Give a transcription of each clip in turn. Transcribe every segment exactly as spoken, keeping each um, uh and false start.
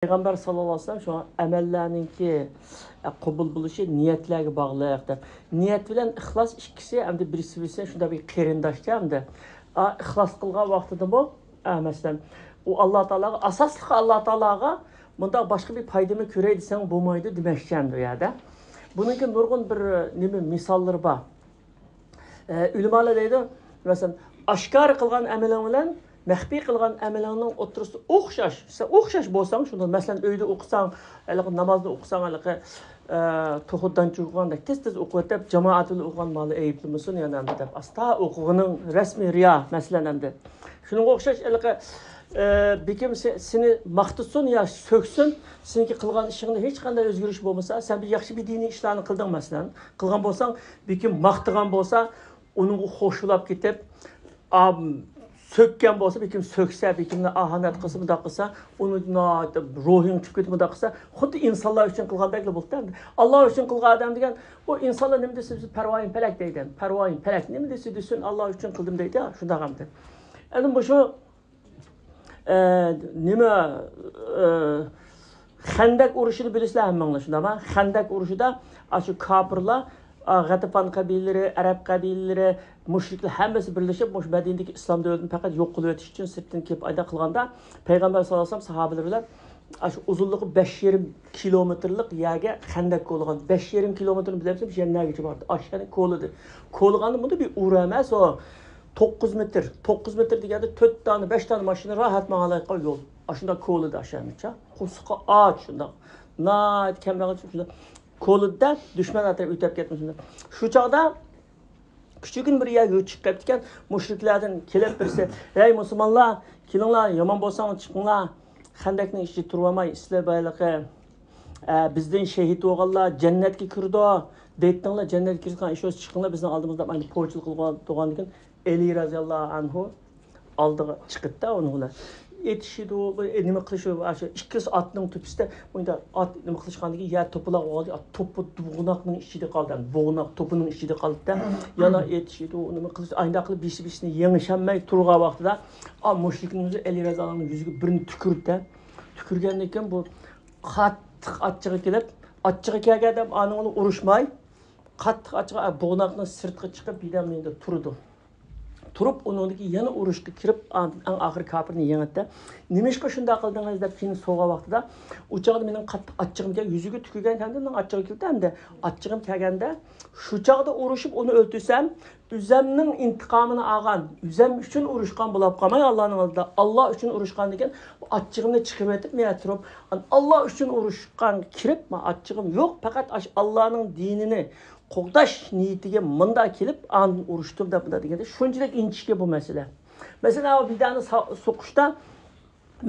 پەيغەمبەر ساللاللاھۇ ئەلەيھى ۋەسەللەم شۇڭا ئەمەللەرنىڭكى، ئە، قوبۇل بولۇشى نىيەتلەرگە باغلىق دەپ. نىيەت بىلەن ئىخلاس ئىككىسى ئەمدى بىرسى بىرسىنى شۇنداق بىر قېرىنداشچە ئەمدى. ئا، ئىخلاس قىلغان ۋاقتىدىمۇ، ئا، مەسىلەن، ئۇ ئاللا تائالاغا، ئاساسلىقى ئاللا تائالاغا، مۇنداق باشقا بىر پايدىمۇ كۆرەي دېسەڭ بولمايدۇ دېمەكچى ئەمدى ئۇ يەردە. بۇنىڭكى نۇرغۇن بىر، نېمە، مىساللىرى بار. ئە، ئۆلىمالار دەيدۇ، مەسىلەن، ئاشكارا قىلغان ئەمىلىڭ بىلەن مەخپىي قىلغان ئەمىلىڭنىڭ ئوتتۇرىسىدا ئوخشاش، سەن ئوخشاش بولساڭ، شۇنداق، مەسىلەن، ئۆيدە ئوقۇساڭ، ھېلىقى نامازنى ئوقۇساڭ، ھېلىقى، ئە، توخۇدان چۈگىگەندەك تېز-تېز ئوقۇۋېتىپ، جامائەت بىلەن ئوقۇغان مالا ئەيىبلىمىسۇن يەنە ئەمدى دەپ، ئاستا ئوقۇغىنىڭ رەسمىي رىيا، مەسىلەن، ئەمدى. شۇنىڭغا ئوخشاش، ھېلىقى، ئە، بېكىم سېنى ماختىسۇن يا سۆكسۇن، سېنىڭكى قىلغان ئىشىڭدا ھېچقانداق ئۆزگىرىش بولمىسا، سەن بىر ياخشى بىر دىنىي ئىشلارنى قىلدىڭ، مەسىلەن. قىلغان بولساڭ، بېكىم ماختىغان بولسا، ئۇنىڭغا خوشلاپ كېتىپ، ئا، سۆككەن بولسا، بېكىم سۆكسە، بېكىمنى ئاھانەت قىلسا، مۇنداق قىلسا، ئۇنى ناھايىتى روھىڭ چۈشۈپ كېتىپ، مۇنداق قىلسا، خۇددى ئىنسانلار ئۈچۈن قىلغاندەكلا بولدى ئەمدى. ئاللا ئۈچۈن قىلغان ئادەم دېگەن، ئۇ ئىنسانلار نېمە دېسە دېسۇن، پەرۋايىم پەلەك دەيدۇ. پەرۋايىم پەلەك، نېمە دېسە دېسۇن، ئاللا ئۈچۈن قىلدىم دەيدۇ، شۇنداق ئەمدى. ئەمدى مۇشۇ ئە، نېمە، ئە، خەندەك ئۇرۇشىنى بىلىسىلەر ھەممىڭلار، شۇنداقما؟ خەندەك ئۇرۇشىدا ئاشۇ كاپىرلار، ئا، غەتىپان قەبىلىلىرى، ئەرەب قەبىلىلىرى، مۇشرىكلار ھەممىسى بىرلىشىپ، مۇشۇ مەدىنىدىكى ئىسلام دۆلىتىنى پەقەت يوق قىلىۋېتىش ئۈچۈن سىرتتىن كېلىپ ئايدا قىلغاندا، پەيغەمبەر ساللاللاھۇ ئەلەيھى ۋەسەللەم ساھابىلىرى بىلەن ئاشۇ ئۇزۇنلۇقى بەش يېرىم كىلومېتىرلىق يەرگە خەندەك كولىغان. بەش يېرىم كىلومېتىرنى بىلەمسىز؟ يەنە نەگىچە باردى؟ ئاشۇ يەرنى كولىدى. كولىغاندا بۇندا بىر ئۇر ئەمەس ئۇ. توققۇز مېتىر، توققۇز مېتىر دېگەندە تۆت دانە، بەش دانە ماشىنا راھەت ماڭالايدىغان يول. ئاشۇنداق كولىدى ئاشۇ يەرنىچە. قورسىقى ئاچ شۇنداق. ناھايىتى كەمبەغەل شۇنداق. كولىدىدا دۈشمەن ئەتراپى ئۆتۈپ كەتمىسۇن دەپ. شۇ چاغدا كىچىككىنە بىر يەرگە چىقىپ قېپتىكەن. مۇشرىكلاردىن كېلىپ بىرسى، ھەي مۇسۇلمانلار، كېلىڭلار، يامان بولساڭلار چىقىڭلار. خەندەكنىڭ ئىچىدە تۇرۇۋالماي، سىلەر بايلىقى، ئە، بىزدىن شېھىت بولغانلار جەننەتكە كىرىدۇ دەيتتىڭلار، جەننەتكە كىرىدىغان ئىش بولسا چىقىڭلار، بىزنىڭ ئالدىمىزدا مانا پوچىلىق قىلغان تۇرغاندىكىن، ئەلى رەزىياللاھۇ ئەنھۇ ئالدىغا چىقىپتۇ ئۇنىڭ بىلەن. ئېتىشىدۇ، بۇ، ئە، نېمە قىلىشى، ئاشۇ ئىككىسى ئاتنىڭ تۆپىسىدە، ئۇندا ئات نېمە قىلىشقاندىكىن، يەر توپىلاق بولغان، ئات توپا بوغناقنىڭ ئىچىدە قالدى، بوغناق توپىنىڭ ئىچىدە قالدى. يەنە ئېتىشىدۇ، نېمە قىلىش، ئاينداق قىلىپ بىرسى بىرسىنى يېڭىشەلمەي تۇرغان ۋاقتىدا، ئا، مۇشرىكنىڭ ئۆزى ئەلى رەزىياللاھۇ ئەنھۇنىڭ يۈزىگە بىرنى تۈكۈردى. تۈكۈرگەندىن كېيىن بۇ قاتتىق ئاچچىقى كېلىپ، ئاچچىقى كەلگەندە ئانىڭ بىلەن ئۇرۇشماي، قاتتىق ئاچچىقى، بوغناقنىڭ سىرتقا چىقىپ، بىردەم يەنە تۇرىدۇ. تۇرۇپ، ئۇنىڭدىن كېيىن يەنە ئۇرۇشقا كىرىپ، ئاندىن ئەڭ ئاخىرى كاپىرنى يېڭىتتى. نېمىشقا شۇنداق قىلدىڭىز دەپ كېيىن سورىغان ۋاقتىدا، ئۇ چاغدا مېنىڭ قاتتىق ئاچچىقىم كەلدى، يۈزىگە تۈكۈرگەن كەمدە، مېنىڭ ئاچچىقىم كېلدى ئەمدى. ئاچچىقىم كەلگەندە، شۇ چاغدا ئۇرۇشۇپ ئۇنى ئۆلتۈرسەم، ئۆزەمنىڭ ئىنتىقامىنى ئالغان، ئۆزەم ئۈچۈن ئۇرۇشقان بولاپ قالماي، ئاللانىڭ ئالدىدا، ئاللا ئۈچۈن ئۇرۇشقاندىكىن، ئاچچىقىمنى چىقىرىۋېتىپ، مەن تۇرۇپ، ئاللا ئۈچۈن ئۇرۇشقان كىرىپ، مانا ئاچچىقىم يوق، پەقەت ئاش ئاللانىڭ دىنىنى قوغداش نىيىتىگە مۇندا كېلىپ، ئاندىن ئۇرۇشتۇم دەپ مۇندا دېگەندە، شۇنچىلىك ئىنچىكە بۇ مەسىلە. مەسىلەن، ئاۋۇ بىدانى سا-، سوقۇشتا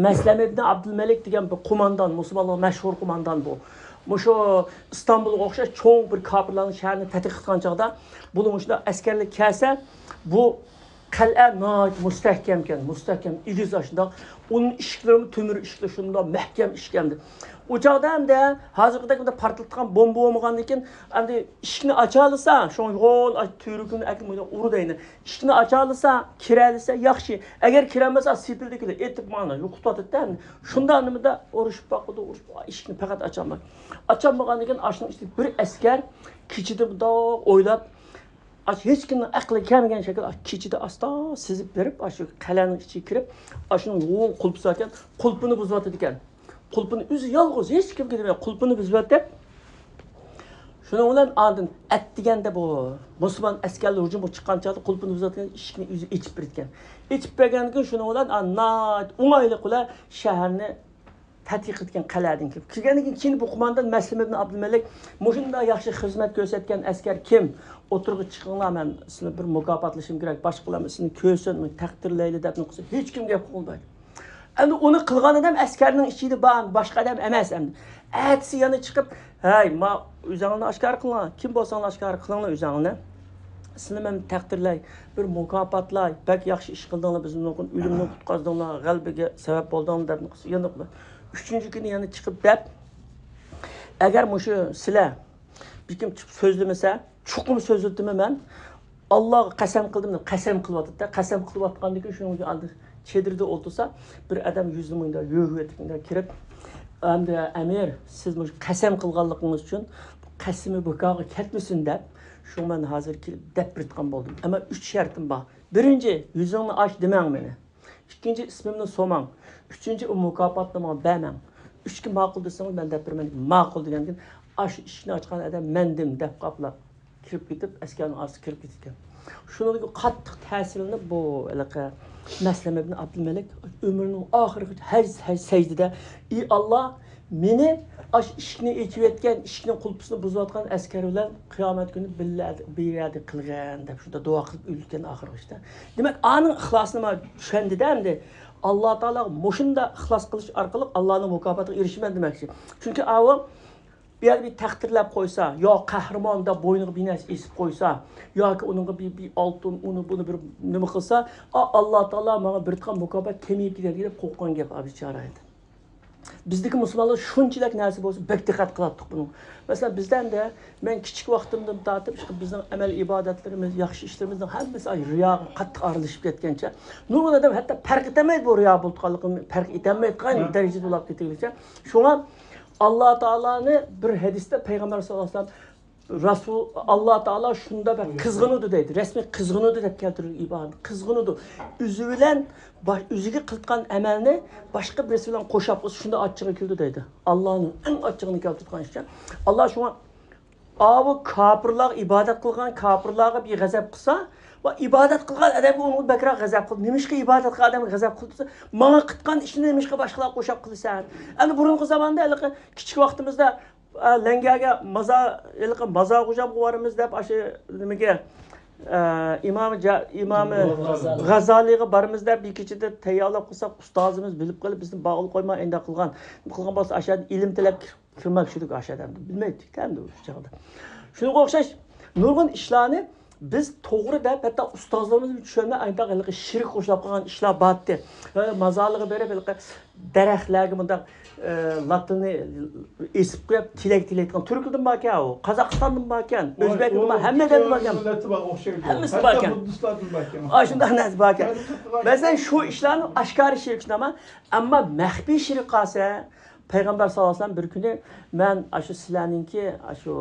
مەسلەم ئىبنى ئابدۇلمەلىك دېگەن بىر قوماندان، مۇسۇلمانلار مەشھۇر قوماندان بۇ. مۇشۇ ئىستانبۇلغا ئوخشاش چوڭ بىر كاپىرلارنىڭ شەھىرىنى تەتقىق قىلغان چاغدا، بۇنىڭ مۇشۇنداق ئەسكەرلەر كەلسە، بۇ قەلئە ناھايىتى مۇستەھكەمكەن، مۇستەھكەم، ئېگىز ئاشۇنداق. ئۇنىڭ ئىشىكلىرىمۇ تۆمۈر ئىشىكلەر، شۇنداق مەھكەم ئىشىكەن. ئۇ چاغدا ئەمدى ھازىرقىدەك بۇنداق پارتلىتىدىغان بومبا بولمىغاندىكىن، ئەمدى ئىشىكنى ئاچالىسا، شۇڭا يول ئاچ، تۈۋرۈكۈمنى ئەكىم ئۇرۇ دەينى. ئىشىكنى ئاچالىسا، كىرەلىسە ياخشى. ئەگەر كىرەلمىسە، سېپىلدىكىلەر ئېتىپ مانا يوقىتىۋاتىدۇ. شۇنداق نېمىدە ئۇرۇشۇپ باقىدۇ، ئۇرۇشۇپ، ئىشىكنى پەقەت ئاچالمايدۇ. ئاچالمىغاندىكىن، ئاشۇنىڭ ئىچىدە بىر ئەسكەر كېچىدە مۇنداق ئويلاپ، ئاشۇ ھېچكىمنىڭ ئەقلىگە كەلمىگەن شەكىلدە، ئاشۇ كېچىدە ئاستا سىزىپ بېرىپ، ئاشۇ قەلئەنىڭ ئىچىگە كىرىپ، ئاشۇنىڭ يول قۇلپىسى باركەن، قۇلپىنى بۇزۇۋاتىدىكەن. قۇلپىنى ئۆزى يالغۇز، ھېچكىمگە دېمەي، قۇلپىنى بۇزۇۋەتتى. شۇنىڭ بىلەن ئاندىن ئەتىگەندە بۇ مۇسۇلمان ئەسكەرلەر ھۇجۇمغا چىققان چاغدا قۇلپىنى بۇزۇۋەتكەن، ئىشىكنى ئۆزى ئېچىپ بېرىدىكەن. ئېچىپ بەرگەندىن كېيىن شۇنىڭ بىلەن ئا-، ناھايىتى ئوڭايلىق بىلەن شەھەرنى تەتقىق قىلىدىكەن، قەلئەدىن كىرىپ. كىرگەندىن كېيىن، كېيىن بۇ قوماندان مەسلىمە ئىبن ئابدۇلمەلىك، مۇشۇنداق ياخشى خىزمەت كۆرسەتكەن ئەسكەر كىم؟ ئوتتۇرىغا چىقىڭلار، مەن سىلەرنى بىر مۇكاپاتلىشىم كېرەك، باشقىلارمۇ سىلىنى كۆرسۇن، تەقدىرلەيلى دەپ نېمە قىلسا، ھېچكىم گەپ قىلمايدۇ. ئەمدى ئۇنى قىلغان ئادەم ئەسكەرنىڭ ئىچىدە بار، باشقا ئادەم ئەمەس ئەمدى. ئەتىسى يەنە چىقىپ، ھەي، ما ئۆزۈڭلارنى ئاشكارا قىلىڭلار، كىم بولساڭلار ئاشكارا قىلىڭلار ئۆزۈڭلارنى. سىلىنى مەن تەقدىرلەي، بىر مۇكاپاتلاي، بەك ياخشى ئىش قىلدىڭلار، بىزنى ئۆلۈمدىن قۇتقۇزدۇڭلار، غەلىبىگە سەۋەب بولدۇڭلار دەپ يەنە قىلسا. ئۈچىنچى كۈنى يەنە چىقىپ دەپ، ئەگەر مۇشۇ سىلەر بىر كىم چىقىپ سۆزلىمىسە، چوقۇم سۆزلىتىمەن مەن. ئاللاغا قەسەم قىلدىم دەپ قەسەم قىلىۋاتىدۇ. قەسەم قىلىۋاتقاندىن كېيىن شۇنىڭ ئۈچۈن ئاندىن چېدىردا ئولتۇرسا، بىر ئادەم يۈزىنى مۇنداق يۆگىۋېتىپ مۇنداق كىرىپ، ئەمدى ئەمىر، سىز مۇشۇ قەسەم قىلغانلىقىڭىز ئۈچۈن بۇ قەسىمى بىكارغا كەتمىسۇن دەپ، شۇ مەن ھازىر كېلىپ دەپ بېرىدىغان بولدۇم. ئەمما ئۈچ شەرتىم بار. بىرىنچى، يۈزۈڭنى ئاچ دېمەڭ مېنى. ئىككىنچى، ئىسمىمنى سوماڭ. ئۈچىنچى، ئۇ مۇكاپاتنى ماڭا بەرمەڭ. ئۈچكە ماقۇل دېسىڭىز، مەن دەپ بېرىمەن. ماقۇل دېگەندىن كېيىن، ئاشۇ ئىشىكنى ئاچقان ئادەم مەندىم دەپ قاپلا كىرىپ كېتىپ، ئەسكەرنىڭ ئارىسىغا كىرىپ كېتىدىكەن. شۇنىڭدىن قاتتىق تەسىرلىنىپ، بۇ ھېلىقى مەسلەمە ئىبن ئابدۇلمەلىك ئۆمرىنىڭ ئاخىرىغىچە ھەج، ھەج سەجدىدە، ئى ئاللا، مېنى ئاشۇ ئىشىكنى ئېچىۋەتكەن، ئىشىكنىڭ قۇلپىسىنى بۇزۇۋاتقان ئەسكەر بىلەن قىيامەت كۈنى بىللە بىر يەردە قىلغىن دەپ، شۇنداق دۇئا قىلىپ ئۆلگەن ئاخىرغىچە. دېمەك، ئانىڭ ئىخلاسىنى مانا چۈشەندى-دە ئەمدى. ئاللا تائالاغا مۇشۇنداق ئىخلاس قىلىش ئارقىلىق ئاللانىڭ مۇكاپاتىغا ئېرىشىمەن دېمەكچى. چۈنكى ئاۋۇ بۇ يەردە بىر تەقدىرلەپ قويسا، يا قەھرىمان دەپ بوينىغا بىر نەرسە ئېسىپ قويسا، ياكى ئۇنىڭغا بىر، بىر ئالتۇن، ئۇنى، بۇنى بىر نېمە قىلسا، ئا، ئاللا تائالا ماڭا بېرىدىغان مۇكاپات كېمىيىپ كېتەر دەپ قورققان گەپ، ئا، بىچارە ئىدى. بىزدىكى مۇسۇلمانلار شۇنچىلىك نەرسە بولسا بەك دىققەت قىلاتتۇق بۇنىڭغا. مەسىلەن، بىزدە ئەمدى مەن كىچىك ۋاقتىمدىن تارتىپ، ئىشقىلىپ، بىزنىڭ ئەمەل ئىبادەتلىرىمىز، ياخشى ئىشلىرىمىزنىڭ ھەممىسى ئاي رىياغا قاتتىق ئارىلىشىپ كەتكەنچە، نۇرغۇن ئادەم ھەتتا پەرق ئېتەلمەيدۇ بۇ رىيا بولۇپ قالغانلىقىنى، پەرق ئېتەلمەيدىغان دەرىجىدە بولۇپ كېتىۋېرىدىكەن. شۇڭا ئاللا تائالانى بىر ھەدىستە پەيغەمبەر ساللاللاھۇ ئەلەيھى ۋەسەللەم، رەسۇل، ئاللا تائالا شۇنداق بىر قىزغىنىدۇ دەيدۇ. رەسمىي قىزغىنىدۇ دەپ كەلتۈرۈلگەن ئىبارىنى. قىزغىنىدۇ. ئۆزى بىلەن باش-، ئۆزىگە قىلىدىغان ئەمەلنى باشقا بىرسى بىلەن قوشاپ قىلسا شۇنداق ئاچچىقى كېلىدۇ دەيدۇ. ئاللانىڭ ئەڭ ئاچچىقىنى كەلتۈرىدىغان ئىشكەن. ئاللا شۇڭا ئاۋۇ كاپىرلارغا، ئىبادەت قىلغان كاپىرلارغا بىر غەزەپ قىلسا، ۋە ئىبادەت قىلغان ئادەمگە ئۇنىڭ بەكرەك غەزەپ قىلدى. نېمىشقا ئىبادەت قىلغان ئادەمگە غەزەپ قىلدى دېسە، ماڭا قىلغان ئىشنى نېمىشقا باشقىلارغا قوشاپ قىلىسەن؟ ئەمدى بۇرۇنقى زاماندا ھېلىقى كىچىك ۋاقتىمىزدا، ئە، لەڭگەگە مازا-، ھېلىقى مازارغا بارىمىز دەپ، ئاشۇ نېمىگە، ئە، ئىمام جا-، ئىمامى غازالىغا بارىمىز دەپ، بىر كېچىدە تەييارلاپ قىلساق، ئۇستازىمىز بىلىپ قېلىپ، بىزنى باغلىپ قويماي ئەنداق قىلغان. نېمە قىلغان بولسا، ئاشۇ يەردە ئىلىم تىلەپ كىرمەكچىدۇك ئاشۇ ئادەمدە. بىلمەيتتىك ئەمدى ئۇ چاغدا. شۇنىڭغا ئوخشاش نۇرغۇن ئىشلارنى بىز توغرا دەپ، ھەتتا ئۇستازلىرىمىزمۇ چۈشەنمەي، ئاينىتاق ھېلىقى شىرك قوشۇلۇپ قالغان ئىشلار بارتتى. ھە، مازارلىققا بېرىپ، ھېلىقى دەرەخلەرگە مۇنداق، ئە، لاتىنى ئېسىپ قويۇپ، تىلەك تىلەيدىغان تۈركىيەدىن باركەن ئۇ، قازاقىستاندىن باركەن، ئۆزبەكتىن بار، ھەممە يەردىن باركەن. مىللەتى بار، ئوخشايدۇ. ھەممىسى باركەن. بۇددىستلاردىن باركەن. ئاشۇنداق نەرسە باركەن. مەسىلەن، شۇ ئىشلارنى ئاشكارا شىرك ناما، ئەمما مەخپىي شىرك قالسا، پەيغەمبەر ساللاللاھۇ ئەلەيھى ۋەسەللەم بىر كۈنى، مەن ئاشۇ سىلەرنىڭكى ئاشۇ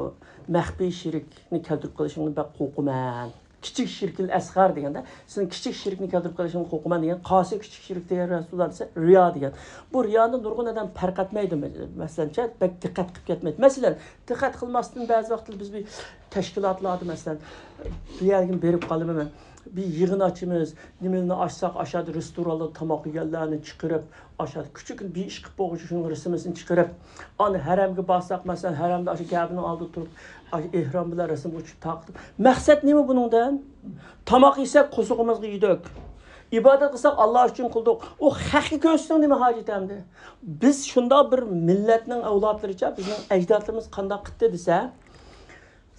مەخپىي شىركنى كەلتۈرۈپ قېلىشىڭدىن بەك قورقىمەن. كىچىك شىركىل ئەسغەر دېگەندە، سىزنىڭ كىچىك شىركنى كەلتۈرۈپ قېلىشىڭدىن قورقىمەن دېگەن. قايسى كىچىك شىرك دېگەن رەسۇلۇللا دېسە، رىيا دېگەن. بۇ رىيانى نۇرغۇن ئادەم پەرق ئەتمەيدۇ، مەسىلەنچە، بەك دىققەت قىلىپ كەتمەيدۇ. مەسىلەن، دىققەت قىلماستىن بەزى ۋاقىتتا بىز بىر تەشكىلاتلاردا، مەسىلەن، بىر يەرگە بېرىپ قالىمەن مەن. بىر يىغىن ئاچىمىز، نېمىلەرنى ئاچساق، ئاشۇ يەردە رېستورانلاردا تاماق يېگەنلەرنى چىقىرىپ، ئاشۇ يەردە كىچىك بىر ئىش قىلىپ بولغۇچە شۇنىڭ رەسىمىسىنى چىقىرىپ، ئانا ھەرەمگە بارساق، مەسىلەن، ھەرەمدە ئاشۇ كەبىنىڭ ئالدىدا تۇرۇپ، ئاشۇ ئېھرام بىلەن رەسىمگە چۈشۈپ تارقىتىپ. مەقسەت نېمە بۇنىڭدىن؟ تاماق يېسەك، قورسىقىمىزغا يېدۇق. ئىبادەت قىلساق، ئاللا ئۈچۈن قىلدۇق. ئۇ خەققە كۆرسىتىڭ نېمە ھاجىتى ئەمدى؟ بىز شۇنداق بىر مىللەتنىڭ ئەۋلادلىرىچە، بىزنىڭ ئەجدادلىرىمىز قانداق قىلدى دېسە،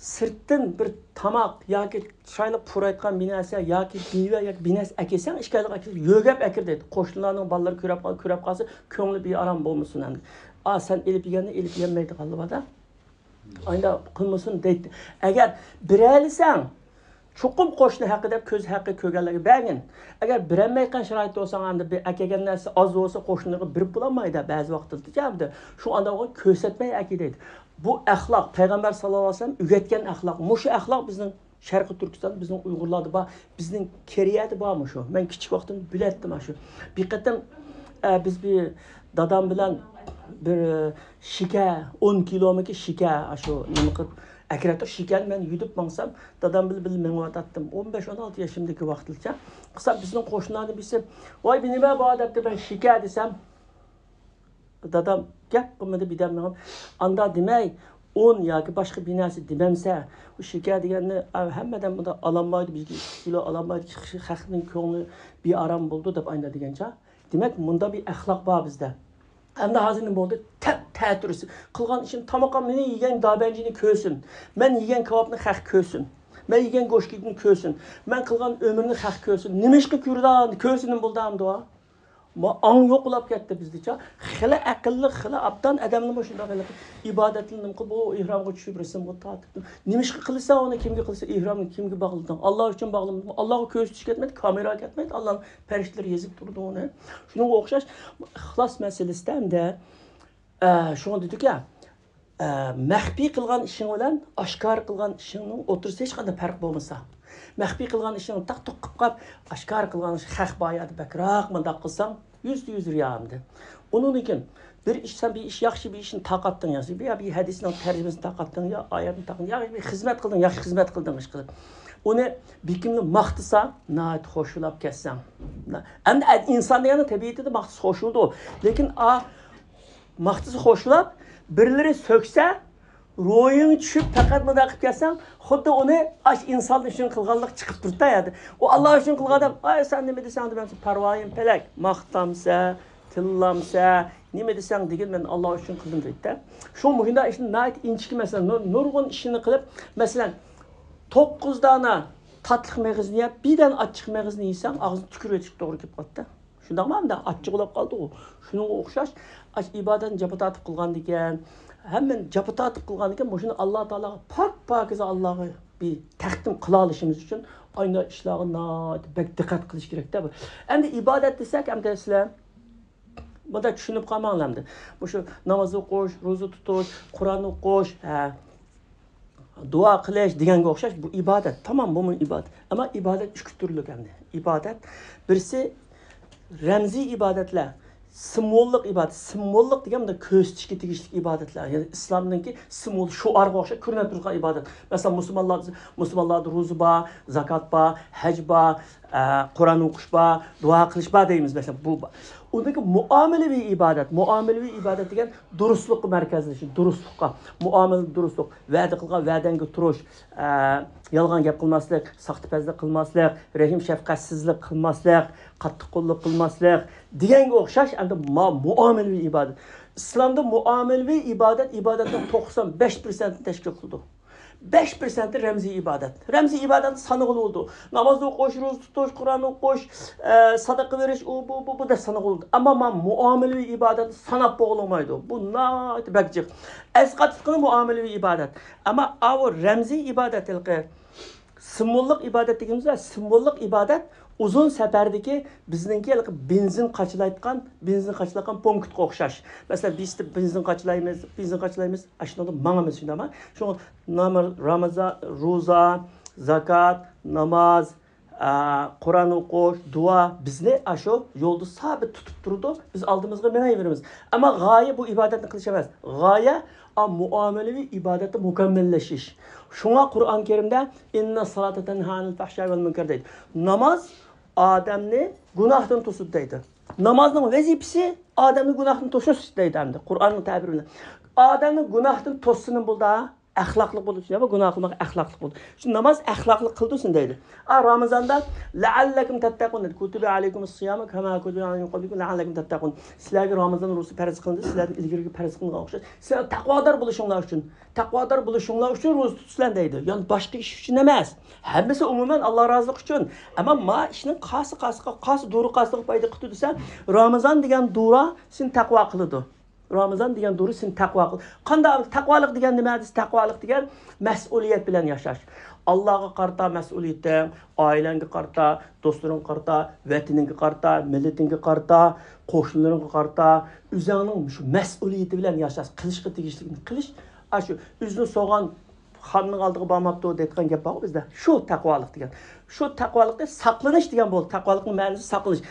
سىرتتىن بىر تاماق ياكى چىرايلىق پۇرايتقان بىر نەرسە ياكى مېۋە ياكى بىر نەرسە ئەكەلسەڭ، ئىككىلىك ئەكەل، يۆگەپ ئەكىر دەيدۇ. قوشنىلارنىڭ بالىلىرى كۆرۈپ قال-، كۆرۈپ قالسا، كۆڭلى بىئارام بولمىسۇن ئەمدى. ئا، سەن ئېلىپ يېگەننى ئېلىپ يېمەيدىغانلار بار-دە. ئايدا قىلمىسۇن دەيدۇ. ئەگەر بېرەلىسەڭ، چوقۇم قوشنا ھەققى دەپ كۆز ھەققى كۆرگەنلەرگە بەرگىن. ئەگەر بېرەلمەيدىغان شارائىتتا بولساڭ، ئەمدى بىر ئەكەلگەن نەرسە ئاز بولسا، قوشنىغا بېرىپ بولالمايدۇ بەزى ۋاقىتتا. شۇ ئانداق كۆرسەتمەي ئەكىدەيدۇ. بۇ ئەخلاق، پەيغەمبەر ساللاللاھۇ ئەلەيھى ۋەسەللەم ئۆگەتكەن ئەخلاق. مۇشۇ ئەخلاق بىزنىڭ شەرقىي تۈركىستاندا، بىزنىڭ ئۇيغۇرلاردا بار، بىزنىڭ كېرىيەدە بار مۇشۇ. مەن كىچىك ۋاقتىمدا بىلەتتىم ئاشۇ. بىر قېتىم، ئە، بىز بىر دادام بىلەن بىر، ئە، شېكەر، ئون كىلومىكى شېكەر، ئاشۇ نېمە قىلىپ ئەكىرەتتۇق. شېكەرنى مەن يۈدۈپ ماڭسام، دادام بىلەن بىللە مېڭىۋاتاتتىم. ئون بەش، ئون ئالتە يېشىمدىكى ۋاقىتلىچە. قىلسام، بىزنىڭ قوشنىلاردىن بىرسى، ۋاي، بۇ نېمە بۇ دەپتۇ، مەن شېكەر دېسەم، دادام گەپ قىلمىدى، بىردەم مېڭىپ، ئاندا دېمەي، ئۇن ياكى باشقا بىر نەرسە دېمەمسە، ئۇ شېكەر دېگەننى، ئا، ھەممە ئادەم بۇنداق ئالالمايدۇ، بىر ئىككى كىلو ئالالمايدۇ، خەقنىڭ كۆڭلى بىئارام بولىدۇ دەپ ئايدا دېگەنچە. دېمەك، مۇندا بىر ئەخلاق بار بىزدە. ئەمدى ھازىر نېمە بولدى؟ تەپ تەتۈرىسى. قىلغان ئىشىم تاماققا مېنى يېگەن دابەنجىنى كۆرسۇن. مەن يېگەن كاۋاپنى خەق كۆرسۇن. مەن يېگەن گۆشكىنى كۆرسۇن. مەن قىلغان ئۆمۈرنى خەق كۆرسۇن. نېمىشقا كۆرىدۇ؟ كۆرسۇن نېمە بولدى ئەمدى ئۇ؟ ما ئاڭ يوق بولاپ كەتتى بىزدىچە. خېلى ئەقىللىق، خېلى ئابدان ئادەمنىمۇ شۇنداق خېلى ئىبادەتلىرىنى قىلىپ، بۇ ئېھرامغا چۈشۈپ رەسىمگە تارتىپ، نېمىشقا قىلىسەن ئۇنى؟ كىمگە قىلىسەن؟ ئېھرامنى كىمگە باغلىدىڭ؟ ئاللا ئۈچۈن باغلىمىدىڭ؟ ئاللاغا كۆرسىتىش كەتمەيدۇ، كامېرا كەتمەيدۇ، ئاللانىڭ پەرىشتىلىرى يېزىپ تۇرىدۇ ئۇنى. شۇنىڭغا ئوخشاش ئىخلاس مەسىلىسىدە ئەمدى ئە، شۇڭا دېدۇكى، ئە، مەخپىي قىلغان ئىشىڭ بىلەن ئاشكارا قىلغان ئىشىڭنىڭ ئوتتۇرىسىدا ھېچقانداق پەرق بولمىسا، مەخپىي قىلغان ئىشىڭنى تاق توق قىلىپ قاپ، ئاشكارا قىلغان ئىش خەق بار يەردە بەكرەك مۇنداق قىلساڭ، يۈزدە يۈز رىيا ئەمدى. ئۇنىڭدىن كېيىن بىر ئىش، سەن بىر ئىش، ياخشى بىر ئىشنى تارقاتتىڭ، ياخشى بىر، يا بىر ھەدىسنىڭ تەرجىمىسىنى تارقاتتىڭ، يا ئايەتنى تارقاتتىڭ، يا بىر خىزمەت قىلدىڭ، ياخشى خىزمەت قىلدىڭ، ئىش قىلدىڭ. ئۇنى بېكىملى ماختىسا، ناھايىتى خۇشۇلاپ كەتسەڭ. ئەمدى ئىنسان دېگەننىڭ تەبىئىتىدە ماختىسا خۇشۇلىدۇ. لېكىن ئا، ماختىسا خۇشۇلاپ، بىرلىرى سۆكسە، روھىڭ چۈشۈپ، پەقەت مۇنداق قىلىپ كەتسەڭ، خۇددى ئۇنى ئاش ئىنسان ئۈچۈن قىلغانلىق چىقىپ تۇرۇپتا يەردە. ئۇ ئاللا ئۈچۈن قىلغان ئادەم، ئاي، سەن نېمە دېسەڭ دە، مەن پەرۋايىم پەلەك، ماختامسە، تىللامسە، نېمە دېسەڭ دېگىن، مەن ئاللا ئۈچۈن قىلدىم دەيدىدە. شۇ مۇشۇنداق ئىشنى ناھايىتى ئىنچىكە مەسىلە، نۇر-، نۇرغۇن ئىشنى قىلىپ، مەسىلەن، توققۇز دانە تاتلىق مېغىزنى يەپ، بىر دانە ئاچچىق مېغىزنى يېسەڭ، ئاغزىنى تۈكۈرۈۋېتىشكە توغرا كېلىپ قالىدىدا. شۇنداقمۇ ئەمدى؟ ئاچچىق بولاپ قالدىغۇ. شۇنىڭغا ئوخشاش، ئاش ئىبادەتنى جاپا تارتىپ قىلغاندىكىن، ھەممىنى جاپا تارتىپ قىلغاندىكىن، مۇشۇنى ئاللا تائالاغا، پاك پاكىزە ئاللاغا بىر تەقدىم قىلالىشىمىز ئۈچۈن ئاينا ئىشلارغا ناھايىتى بەك دىققەت قىلىش كېرەكتە بۇ. ئەمدى ئىبادەت دېسەك، ئەمدى سىلەر مۇنداق چۈشىنىپ قالماڭلار ئەمدى. مۇشۇ ناماز ئوقۇش، روزا تۇتۇش، قۇرئان ئوقۇش، ھە، دۇئا قىلىش دېگەنگە ئوخشاش بۇ ئىبادەت. تامام، بۇمۇ ئىبادەت. ئەمما ئىبادەت ئۈچ تۈرلۈك ئەمدى. ئىبادەت بىرسى رەمزىي ئىبادەتلەر، سىمۋوللۇق ئىبادەت. سىمۋوللۇق دېگەن مۇنداق كۆرسىتىشكە تېگىشلىك ئىبادەتلەر. يەنى ئىسلامنىڭكى سىمۋول، شوئارغا ئوخشاش كۆرۈنۈپ تۇرغان ئىبادەت. مەسىلەن، مۇسۇلمانلاردا، مۇسۇلمانلاردا روزا بار، زاكات بار، ھەج بار، ئە، قۇرئان ئوقۇش بار، دۇئا قىلىش بار دەيمىز، مەسىلەن، بۇ بار. ئۇندىكى مۇئامىلىۋى ئىبادەت، مۇئامىلىۋى ئىبادەت دېگەن دۇرۇسلۇققا مەركەزلىشىش، دۇرۇسلۇققا، مۇئامىلە دۇرۇسلۇق، ۋەدە قىلغان ۋەدەڭگە تۇرۇش، ئە، يالغان گەپ قىلماسلىق، ساختىپەزلىك قىلماسلىق، رەھىم شەپقەتسىزلىك قىلماسلىق، قاتتىققوللۇق قىلماسلىق دېگەنگە ئوخشاش، ئەمدى ما-، مۇئامىلىۋى ئىبادەت. ئىسلامدا مۇئامىلىۋى ئىبادەت ئىبادەتنىڭ توقسان بەش پىرسەنتىنى تەشكىل قىلىدۇ. بەش پىرسەنتى رەمزىي ئىبادەت. رەمزىي ئىبادەتنى سانىغىلى بولىدۇ. ناماز ئوقۇش، روزا تۇتۇش، قۇرئان ئوقۇش، ئە، ساداقە بېرىش، ئۇ، بۇ، بۇ، بۇ دەپ سانىغىلى بولىدۇ. ئەمما ما-، مۇئامىلىۋى ئىبادەتنى ساناپ بولغىلى بولمايدۇ. بۇ ناھايىتى بەك جىق. ئەزقاتلىقىنى مۇئامىلىۋى ئىبادەت. ئەمما ئاۋۇ رەمزىي ئىبادەت ھېلىقى سىمۋوللۇق ئىبادەت دېگىنىمىزدە، سىمۋوللۇق ئىبادەت ئۇزۇن سەپەردىكى بىزنىڭكى ھېلىقى بېنزىن قاچىلايدىغان، بېنزىن قاچىلايدىغان پونكىتقا ئوخشاش. مەسىلەن، بىز بېنزىن قاچىلايمىز، بېنزىن قاچىلايمىز، ئاشۇنىڭدا ماڭىمىز، شۇنداقمۇ؟ شۇڭا نام-، رامىزان، روزا، زاكات، ناماز، ئا، قۇرئان ئوقۇش، دۇئا بىزنى ئاشۇ يولدا سابىت تۇتۇپ تۇرىدۇ. بىز ئالدىمىزغا مېڭىۋېرىمىز. ئەمما غايە بۇ ئىبادەتنى قىلىش ئەمەس. غايە، ئا، مۇئامىلىۋى ئىبادەتتە مۇكەممەللىشىش. شۇڭا قۇرئان كەرىمدە، «ئىننەس سالاتە تەنھا ئەنىل فەھشاي ۋەل مۇنكەر» دەيدۇ. ناماز ئادەمنى گۇناھتىن توسىدۇ دەيدۇ. نامازنىڭ ۋەزىپىسى ئادەمنى گۇناھتىن توسۇش دەيدۇ ئەمدى قۇرئاننىڭ تەبىرى بىلەن. ئادەمنى گۇناھتىن توسسىنىمۇ بولىدۇ، ئەخلاقلىق بولىدۇ، يا گۇناھ قىلماق ئەخلاقلىق بولىدۇ. شۇ ناماز ئەخلاقلىق قىلدۇرسۇن دەيدۇ. ئا، رامىزاندا «لەئەللەكۇم تەتتەقۇن» دەيدۇ. «كۇتىبە ئەلەيكۇمۇس سىيامۇ كەما كۇتىبە ئەلەل لەزىنە مىن قەبلىكۇم لەئەللەكۇم تەتتەقۇن». سىلەرگە رامىزان روزىسى پەرز قىلىندى، سىلەردىن ئىلگىرىكى پەرز قىلىنغان ئوخشاش. سىلەر تەقۋادار بولۇشۇڭلار ئۈچۈن، تەقۋادار بولۇشۇڭلار ئۈچۈن روزا تۇتىسىلەر دەيدۇ. يەنى باشقا ئىش ئۈچۈن ئەمەس. ھەممىسى ئومۇمەن ئاللا رازىلىقى ئۈچۈن. ئەمما ما ئىشنىڭ قايسى، قايسى، قايسى دورا قايسىغا پايدا قىلىدۇ دېسە، رامىزان دېگەن دورا سېنى تەقۋا قىلىدۇ. رامىزان دېگەن دورا سېنى تەقۋا قىل-، قانداق تەقۋالىق دېگەن نېمە دېسە، تەقۋالىق دېگەن مەسئۇلىيەت بىلەن ياشاش. ئاللاغا قارىتا مەسئۇلىيىتىڭ، ئائىلەڭگە قارىتا، دوستلىرىڭغا قارىتا، ۋەتىنىڭگە قارىتا، مىللىتىڭگە قارىتا، قوشنىلىرىڭغا قارىتا، ئۆزۈڭنىڭ شۇ مەسئۇلىيىتى بىلەن ياشاش، قىلىشقا تېگىشلىكنى قىلىش. ئاشۇ ئۆزىنى سوغان خاننىڭ ئالدىغا بارماپتۇ دەيدىغان گەپ بارغۇ بىزدە. شۇ تەقۋالىق دېگەن. شۇ تەقۋالىقنى ساقلىنىش دېگەن بولدى. تەقۋالىقنىڭ مەنىسى ساقلىنىش.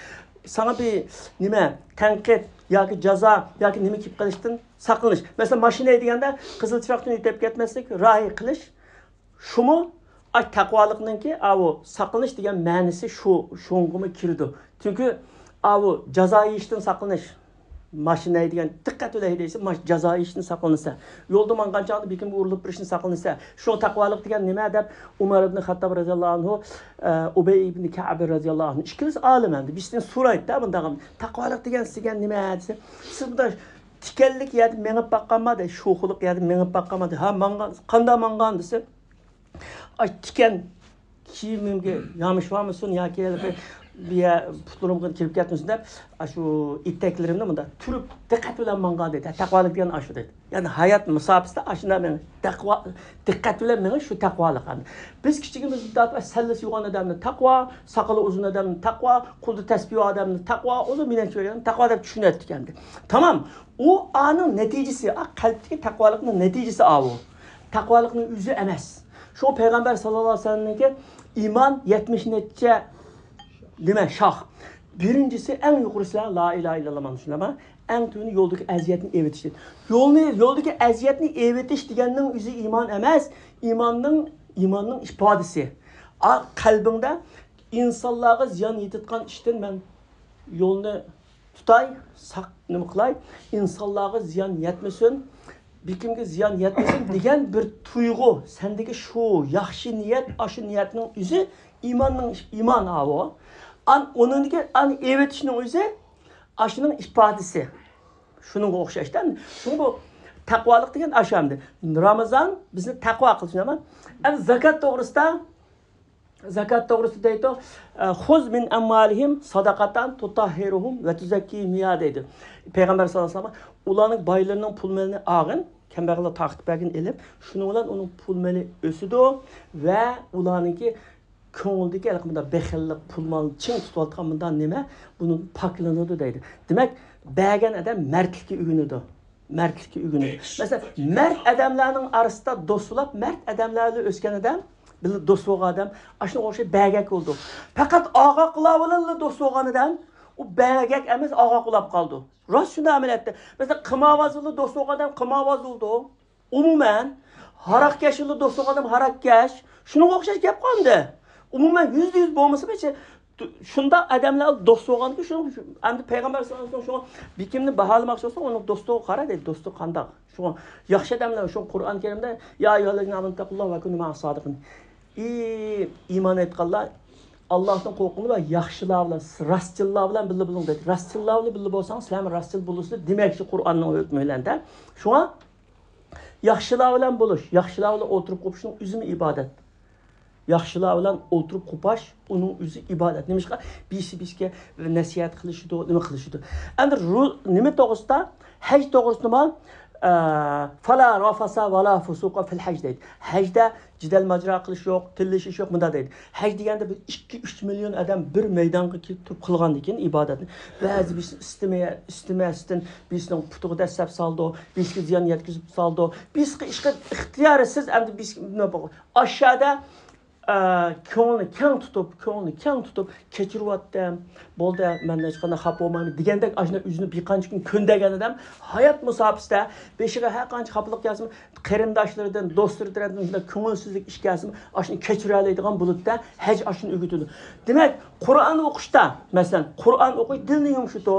ساڭا بىر نېمە، تەنقىد ياكى جازا ياكى نېمە كېلىپ قېلىشتىن ساقلىنىش. مەسىلەن، ماشىنا ھەيدىگەندە قىزىل چىراغدىن ئۆتۈپ كەتمەسلىك، راھى قىلىش. شۇمۇ ئاي تەقۋالىقنىڭكى ئاۋۇ ساقلىنىش دېگەن مەنىسى شۇ، شۇڭغىمۇ كىرىدۇ. چۈنكى ئاۋۇ جازا يېيىشتىن ساقلىنىش. ماشىنا ھەيدىگەن دىققەت بىلەن ھەيدەيسەن، ماش-، جازا يېيىشتىن ساقلىنىسەن. يولدا ماڭغان چاغدا بېكىنمە ئۇرۇلۇپ بېرىشتىن ساقلىنىسەن. شۇ تەقۋالىق دېگەن نېمە دەپ ئۇمەر ئىبن خەتتاب رەزىياللاھۇ ئەنھۇ، ئە، ئۇبەي ئىبن كەئب رەزىياللاھۇ ئەنھۇ ئىككىلىسى ئالىم ئەمدى. بىرسىدىن سورايدۇ-دە بۇنداق، تەقۋالىق دېگەن سىزگە نېمە دېسە، سىز بۇنداق تىكەنلىك يەردە مېڭىپ باققانما دەيدۇ، شوخلۇق يەردە مېڭىپ باققانما دەيدۇ. ھا، ماڭغان، قانداق ماڭغان دېسە، ئاي، تىكەن كىيىمىمگە يامىشىۋالمىسۇن ياكى بىر بىيە پۇتلىرىمغا كىرىپ كەتمىسۇن دەپ، ئاشۇ ئېتەكلىرىمنى مۇنداق تۈرۈپ، دىققەت بىلەن ماڭغان دەيدۇ. تەقۋالىق دېگەن ئاشۇ دەيدۇ. يەنى ھايات مۇساپىسىدە ئاشۇنداق مېڭىش، تەقۋا، دىققەت بىلەن مېڭىش شۇ تەقۋالىق. ئەمدى بىز كىچىكىمىزدىن تارتىپ سەللىسى يوغان ئادەمنى تەقۋا، ساقىلى ئۇزۇن ئادەمنى تەقۋا، قولىدا تەسبىھى بار ئادەمنى تەقۋا، ئۇزۇن مىنەك كىيگەن تەقۋا دەپ چۈشىنەتتۇق ئەمدى. تامام. ئۇ ئانىڭ نەتىجىسى، ئا، قەلبتىكى تەقۋالىقنىڭ نەتىجىسى ئاۋۇ. تەقۋالىقنىڭ ئۆزى ئەمەس. شۇ پەيغەمبەر ساللاللاھۇ ئەلەيھى ۋەسەللەمنىڭكى ئىمان يەتمىش نەچچە نېمە شاخ. بىرىنچىسى، ئەڭ يۇقىرىسى لا ئىلاھە ئىللاللا مانا شۇنداقمۇ؟ ئەڭ تۆۋىنى يولدىكى ئەزىيەتنى ئېۋىتىش. يولنى، يولدىكى ئەزىيەتنى ئېۋىتىش دېگەننىڭ ئۆزى ئىمان ئەمەس. ئىماننىڭ، ئىماننىڭ ئىپادىسى. ئا، قەلبىڭدە ئىنسانلارغا زىيان يېتىدىغان ئىشتىن مەن يولنى تۇتاي، ساق نېمە قىلاي، ئىنسانلارغا زىيان يەتمىسۇن، بېكىمگە زىيان يەتمىسۇن دېگەن بىر تۇيغۇ، سەندىكى شۇ ياخشى نىيەت، ئاشۇ نىيەتنىڭ ئۆزى ئىماننىڭ، ئىمان ئاۋۇ. ئان، ئۇنىڭدىكى ئان ئېۋىتىشنىڭ ئۆزى ئاشۇنىڭ ئىپادىسى. شۇنىڭغا ئوخشاشتا. شۇڭا بۇ تەقۋالىق دېگەن ئاشۇ ئەمدى. رامىزان بىزنى تەقۋا قىلسۇن، ئەمما ئەمدى زاكات توغرىسىدا زاكات توغرىسىدا دەيدۇ، «خۇز مىن ئەمۋالىھىم ساداقاتان تۇتاھھىرۇھۇم ۋە تۇزەككىھىم بىھا» دەيدۇ. پەيغەمبەر ساللاللاھۇ ئەلەيھى ۋەسەللەم، ئۇلارنىڭ بايلىرىنىڭ پۇل مېلىنى ئالغىن، كەمبەغەللەر تارقىتىپ بەرگىن ئېلىپ، شۇنىڭ بىلەن ئۇنىڭ پۇل مېلى ئۆسىدۇ ۋە ئۇلارنىڭكى كۆڭلىدىكى ھېلىقى مۇنداق بېخىللىق، پۇل مالنى چىڭ تۇتۇۋاتقان مۇنداق نېمە، بۇنىڭ پاكلىنىدۇ دەيدۇ. دېمەك، بەرگەن ئادەم مەردلىككە ئۆگىنىدۇ. مەردلىككە ئۆگىنىدۇ. مەسىلەن، مەرد ئادەملەرنىڭ ئارىسىدا دوست بولاپ، مەرد ئادەملەر بىلەن ئۆسكەن ئادەم، بىللە دوست بولغان ئادەم، ئاشۇنىڭغا ئوخشاش بەگەك بولىدۇ. پەقەت ئاغاقلار بىلەنلا دوست بولغان ئادەم، ئۇ بەگەك ئەمەس، ئاغاق بولاپ قالىدۇ. راست شۇنداق ئەمەلىيەتتە. مەسىلەن، قىمارۋاز بىلەن دوست بولغان ئادەم قىمارۋاز بولىدۇ. ئومۇمەن، ھاراقكەش بىلەن دوست بولغان ئادەم ھاراقكەش. شۇنىڭغا ئوخشاش گەپ قالمىدى. ئومۇمەن، يۈزدە يۈز بولمىسىمۇ، شۇنداق ئادەملەر دوست بولغانكى، شۇ، شۇ، ئەمدى پەيغەمبەر ساللاللاھۇ ئەلەيھى ۋەسەللەم شۇڭا بېكىمنى باھالىماقچى بولسا، ئۇنىڭ دوستىغا قارا دەيدۇ، دوستى قانداق. شۇڭا ياخشى ئادەملەر، شۇ قۇرئان كەرىمدە، «يا أيها الذين آمنوا اتقوا الله وكونوا مع الصادقين». ئى ئىمان ئېيتقانلار، ئاللاھتىن قورقۇڭلار ۋە ياخشىلار بىلەن، راستچىللار بىلەن بىللە بولۇڭ دەيدۇ. راستچىللار بىلەن بىللە بولساڭ، سىلەرمۇ راستچىل بولىسىلەر دېمەكچى قۇرئاننىڭ ھۆكمى بىلەن دە. شۇڭا ياخشىلار بىلەن بولۇش، ياخشىلار بىلەن ئولتۇرۇپ قوپۇشنىڭ ئۆزىمۇ ئىبادەت. ياخشىلار بىلەن ئولتۇرۇپ قوپاش، ئۇنىڭ ئۆزى ئىبادەت. نېمىشقا؟ بىرسى بىرسىگە نەسىھەت قىلىشىدۇ، نېمە قىلىشىدۇ. ئەمدى نېمە توغرىسىدا؟ ھەج توغرىسىدىمۇ، ئە، «فلا رفس ولا فسوق في الحج» دەيدۇ. ھەجدە جېدەل ماجىرا قىلىش يوق، تىللىشىش يوق، مۇنداق دەيدۇ. ھەج دېگەندە بىر ئىككى، ئۈچ مىليون ئادەم بىر مەيدانغا كېلىپ تۇرۇپ قىلغاندىن كېيىن ئىبادەتنى، بەزى بىرسى ئىستىمە-، ئىستىمەستىن بىرسىنىڭ پۇتىغا دەسسەپ سالىدۇ، بىرسىگە زىيان يەتكۈزۈپ سالىدۇ، بىرسىگە ئىشقا ئىختىيارسىز ئەمدى بىرسى ئاشۇ يەردە ئە، كۆڭلىنى كەڭ تۇتۇپ، كۆڭلىنى كەڭ تۇتۇپ، «كەچۈرۈۋەتتىم، بولدى، مەن ھېچقانداق خاپا بولمايمەن» دېگەندەك، ئاشۇنداق ئۆزىنى بىر قانچە كۈن كۆندەرگەن ئادەم ھايات مۇساپىسىدە بېشىغا ھەر قانچە خاپىلىق كەلسىمۇ، قېرىنداشلىرىدىن، دوستلىرى تەرەپىدىن شۇنداق كۆڭۈلسىزلىك ئىش كەلسىمۇ، ئاشۇنى كەچۈرەلەيدىغان بولىدۇ-دە، ھەج ئاشۇنى ئۆگىتىدۇ. دېمەك، قۇرئان ئوقۇشتا، مەسىلەن، قۇرئان ئوقۇي، دىلنى يۇمشىتۇ.